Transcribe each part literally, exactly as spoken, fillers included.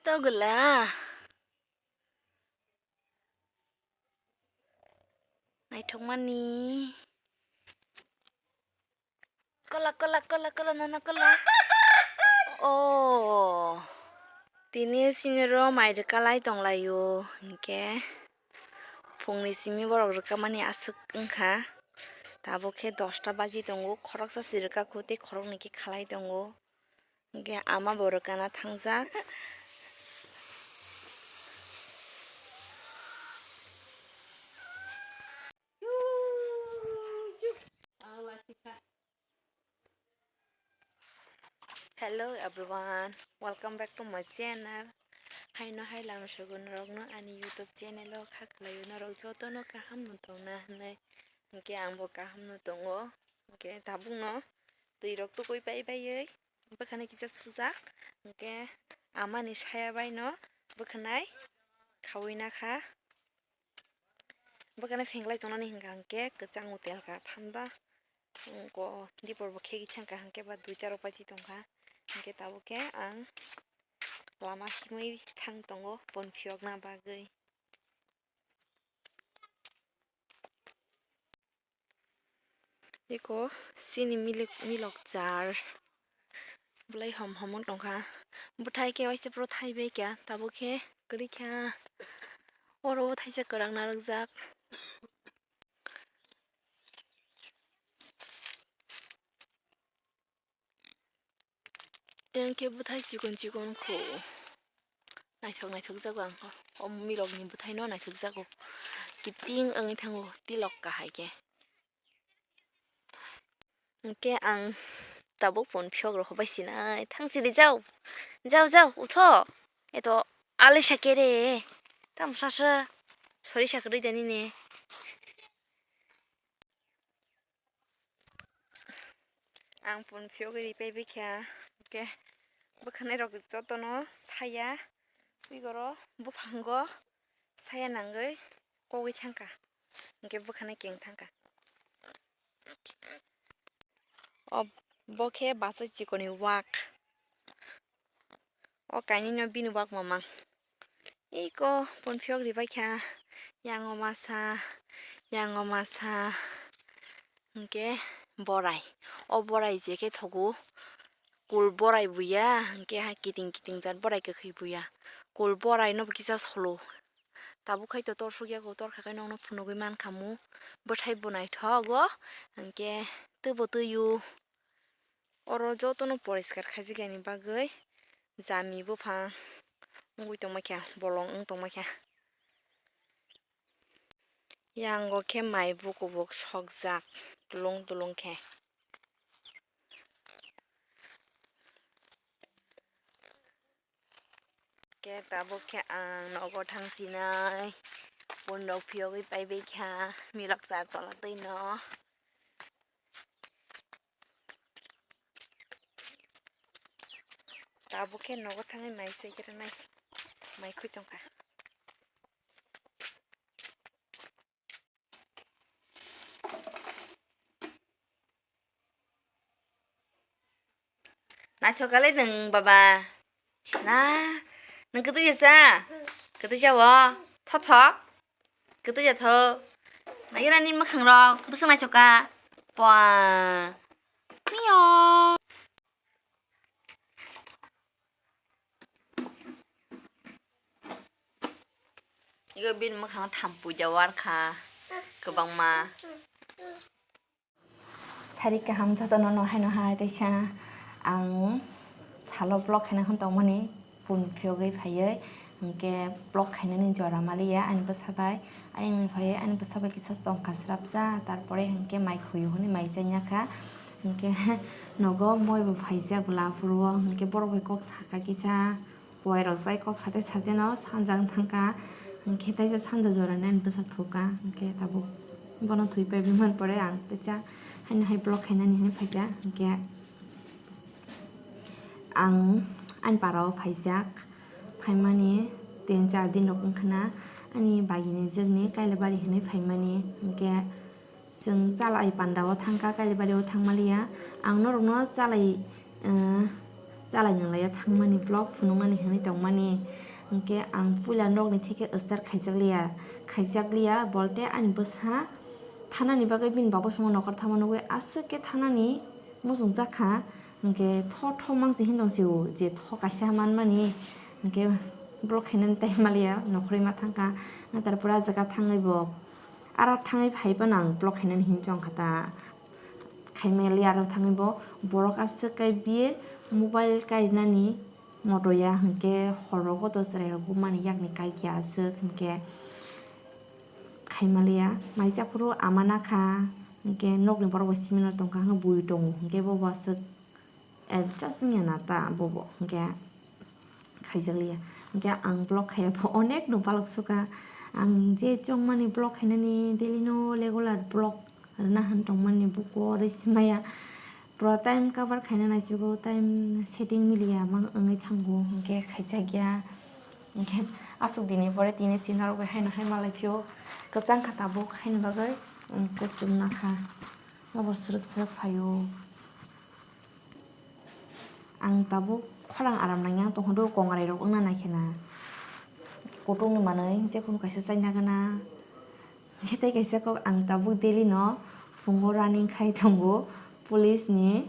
Togla. Naithokmani. Kola, kola, kola, kola, nono kola. Oh. Tini siniro mai rwkalai tonglaio, hinkhe phungni simi borok rwkamani aswk wngkha. Tabuk khe dosta baji tongo, khoroksa se rwkakho tei khoroknwi khe khalai tongo. Hinkhe ama bo rwkana thangjak. Hello everyone, welcome back to my channel. Haino hai lama sogo norokno ani YouTube channel o kha khlaio, norok jotono kaham no tongna hinwi. Hinkhe ang bo kaham no tongo. Hinkhe tabukno twi rok tugui pai baiwi bwkhani kisa sujak. Hinkhe amani saya bai no bwkhanai khaui nakha. Bwkhano phenglai tongnani hinkha hinkhe kwchang hotel kha thanda. Ko dipor bo khegwi thangkha hinkhe ba duita rok pachi tongkha. Hinkhe tabuk khe ang lama himwi thang tongo bon phiyokna bagwi. Eko chini milik, milok jar. Belai hom hom wng tongkha. Bwthai khe waisa phuru thai bai kha, tabuk khe kwrwi kha. Oro o thaisa kwrak narwkjak. Yang khe bwthai chikon chikon kho. Naithok naithok jago ang kho. O milok ni bwthai no naithok jago. Kiting wngwi thango tilok kahai khe. Hwnkhe ang tabuk phone phiyok rok bai sinai thang sidi jao. Jao, jao, utho. Eto alisa kere. Tamo sasa. Sori sa kwrwi da nini. Ang phone phiyogwi ripai bikha, hwnkhe bwkhanai rok jotono saya, twi goro buphango saya nangwi kogwi thangkha, hwnkhe bwkhanai keng thangkha. O bo khe bachai chikoni wak. O kainwino bini wak mamang. Iko phone phiyok ribai kha. Yango masa, yango masa. Hwnkhe borai. O borai je khe thogo. Kul borai buya, hwnkhe ha kiting kiting jat borai kwkhwi buya. Kul borai no bo kisa solo. Tabuk khai to tor sukya ko, tor kha khai nokno phunugwi mankha mu. Bwthai bo naithogo. Hwnkhe teibo twiyo. Oro jotono poriskar khaijak yani bagwi jami buphang wngwi tongma kha, bolong wng tongma kha. Yango khe mai bukubuk sokjak tulung tulung khe. Khe tabuk khe ang nogo thang sinai, phone rok phiyogwi paibai kha, milok char tola twi no. Tabuk khe nogo thangwi mai se khe rwnai, mai khwi tongkha. Naithok kha le nwng baba. Na, nwng kwtwi ya cha? Kwtwi cha o? Thothok? Kwtwi ya tho? Nai gira nini mwkhang rok, bwswk naithok kha. Pua. Mio. Ego bini mwkhang thampui ja war kha kwbangma. Sari kaham jotono no haino hai teisa ang salo vlog khaina hwn tongmani phone phiyogwi phaiwi, hwnkhe vlog khainani jora maliya ani bwsa bai. Ayang ni phai ani bwsa bai kisa tongkha swrapsa, tarpore hwnkhe mai khuyu hwnwi mai chanya kha, hwnkhe nogo moi bo phaijak bwla aphuru o, hwnkhe borok bai kok sakha kisa, poi rok jai kok sate sate no sanjak thangkha, hwnkhe taisa sanja jora ni ani bwsa thukha, hwnkhe tabuk bono thwi pai bimani pore ang teisa haino hai vlog khainani hinwi phaikha, hwnkhe ang ani para o phaijak. Phaimani tin char din rok wngkha na, ani bagini jwkni Kailabari hinwi phaimani, hwnkhe chwng chalai panda o thangkha, Kailabari o thangmaliya. Ang norokno chalai, eh, Chalai nang laiya thangmani, vlog phunuknani hinwi tongmani. Hinkhe ang puila nokni theke start khaijakliya, khaijakliya bolte ani bwsa thanani bagwi bini baba swngo nokhor thangma nugwi aswk khe thanani muchung jakha. Hinkhe tho tho mangsi hin tong sio je tho kaisa manmani. Hinkhe vlog khainani time maliya, nokhorwi ma thangkha. Tarpore ah jaga thangwi bo, aro thangwi phaiphano ang vlog khainani hin chongkha ta. Khaimaliya aro thangwi bo borok aswk khe biye mobile karinani motoya, hinkhe horrogo to chwrairok bumani yakni kaikya aswk, hinkhe khaimaliya. Mai japhuru ama nakha, hinkhe nokni borok bo simi no tongkha, hinkhe bui tongo, hinkhe bobo aswk adjust wngya na ta bobo, hinkhe khaijakliya. Hinkhe ang vlog khaiya bo onek no balok sukha. Ang je chongmani vlog khainani daily no regular vlog rwna han tongmani buko rwsimaya. Pura time cover khaina naichirgo, time setting miliya mang wngwi thango, hinkhe khaijakya. Hinkhe aswk dini pore tini si norok bai haino hai malai phio kwchang kha tabuk haini bagwi, um, kuchum nakha. Nobo swrwk swrwk phaio. Ang tabuk khorang aram nangya tongkha do, kongrai rok wngna naikhena kutung ni manwi jekunu kaisa chaina gana. Tei kaisa kok ang tabuk daily no phungo running khai tongo police ni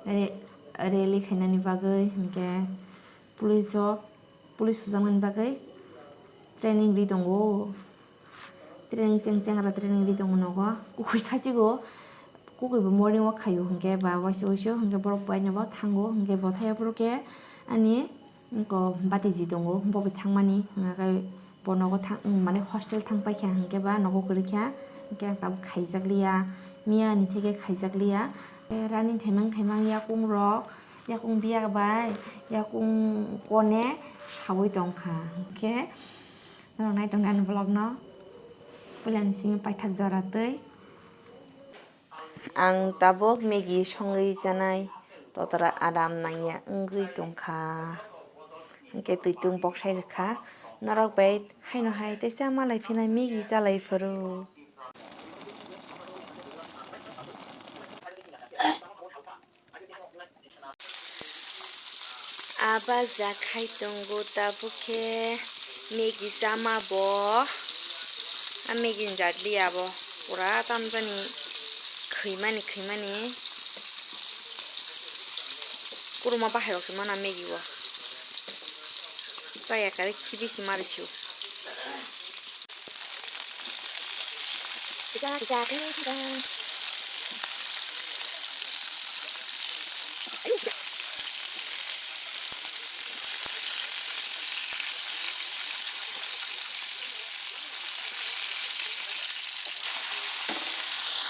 re-, rally khainani bagwi, hinkhe police rok, police sujaknani bagwi training ri tongo. Training cheng cheng aro training ri tongo nogo. Kukui khachigo, kukui bo morning walk khaio, hinkhe ba waisa waisa hinkhe borok bai no bo thango, hinkhe bo thaya phuru khe ani ko batiji tongo, bo bai thangmani, hinkhe bo nogo thang, mane hostel thang paikha, hinkhe ba nogo kwrwikha, hinkhe ang tabuk khaijakliya, miya ni theke khaijakliya. Running khaimang khaimang yakung rok, yakung biya bai, yakung kone saui tongkha, hinkhe. Norok nai tongdi ani vlog no. Puila ni simi paithak jora twi. Ang tabuk Maggie songwi chanai totora adam nangya wngwi tongkha. Hinkhe twitung boksai rwkha. Norok bai haino hai teisa malai phinai Maggie chalai phuru. Aba ja khai tongo tabuk khe Maggie chama bo. A Maggie ni jat liya bo. Pura tamjani khwimani, khwimani. Kuruma bahai rok se mana Maggie o. Chaya kare khibi se mari sio.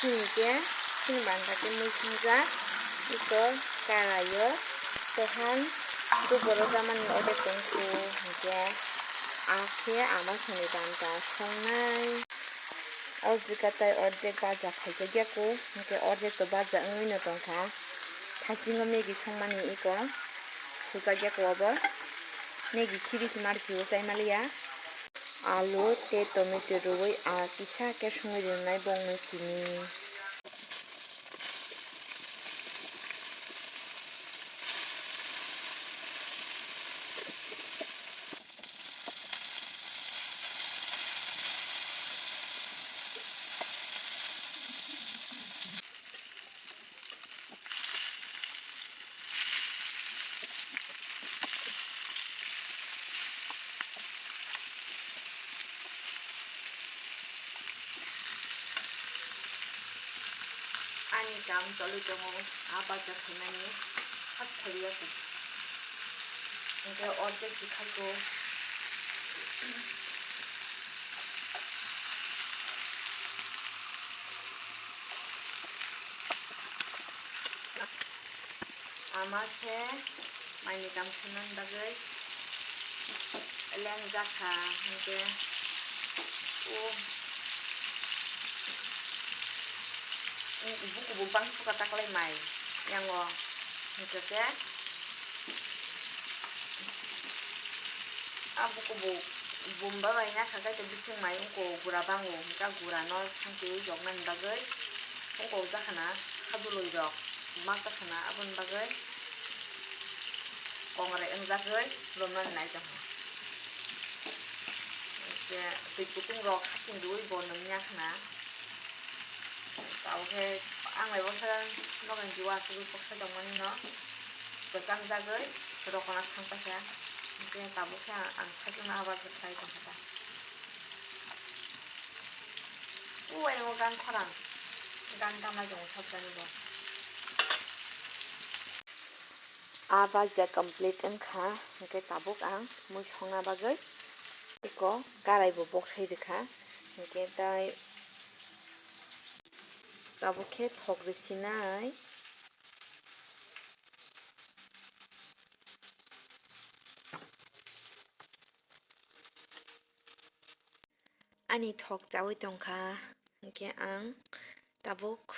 Chini khe, chini bangkha khe mui swngjak, iko karaio, tohan, duboro jamani order tongkhu, hinkhe, akhe ama songni banta songnai. O jwkha tai ordek baja khaijak ya kho, hinkhe ordek to baja wngwi no tongkha. Thasingo Maggie songmani iko sujak ya kho obo. Maggie khibi se mari sio chai maliya. Alu tei tomato rwui a kisa khe songwi rinai bongni simi. Ani kam choli tongo, a bacha khaimani hak thaiya kho. Hinkhe ordek si khaikho. Ama khe maini kam khaimani bagwi lengjak kha, hinkhe o bukubo bangsuka taklai mai yango, hinkhe khe a bukubo bumba bai nakha khe bising mai wngkho gura bango, hinkhe gurano sankiui yoknani bagwi wngkho jakhana khadulwi rok mak jakhana, aboni bagwi Kongrai wngjagwi lomnani nai tongkha. Hwnkhe twi kutung rok hasing rwui bo nungya khna. Tabuk khe ang bai bwsa nokni juwa asugwi koksa tongmani no kwchang jagwi rokona thang paikha. Hwnkhe tabuk khe ang sakno abo khe khlai tongkha ta. O ayang o gan khorang, gan tama tongo sabjani bo. A bhajia complete wngkha, hwnkhe tabuk ang mui songna bagwi eko karai bo bokhai rwkha, hwnkhe tai tabuk khe thok rwsinai. Ani thok chaui tongkha, hwnkhe ang tabuk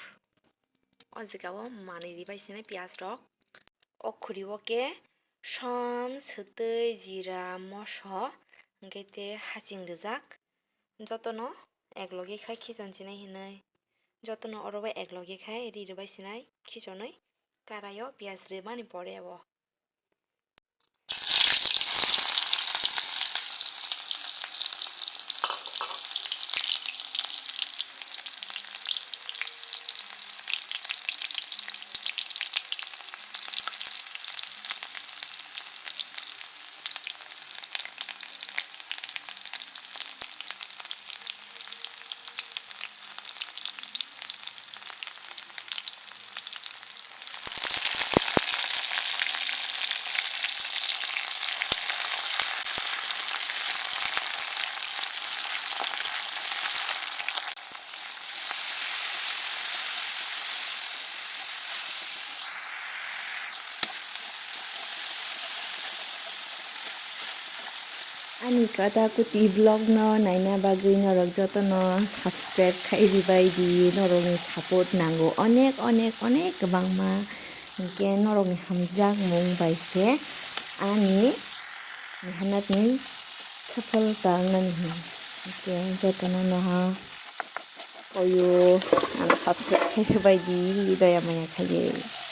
o jagao manwi ribai sinai piyaj rok. O khuri o khe som, swtwi, jira, moso, hwnkhe tei hasing rijak. Jotono eklogi khai khichon sinai hinwi. Jotono oro bai eklogi khai ri ribai sinai khichonwi karaio piyaj rimani pore o. Ani Kata Kuti vlog no naina bagwi norok jotono subscribe khai ribai di, norokni support nango onek onek onek kwbangma, hinkhe norokni hamjakmung bai se ani mehnatni safalta wngnani hwn. Hinkhe jotono noha koyo ang subscribe khai ribai di, doya maya khaiwi.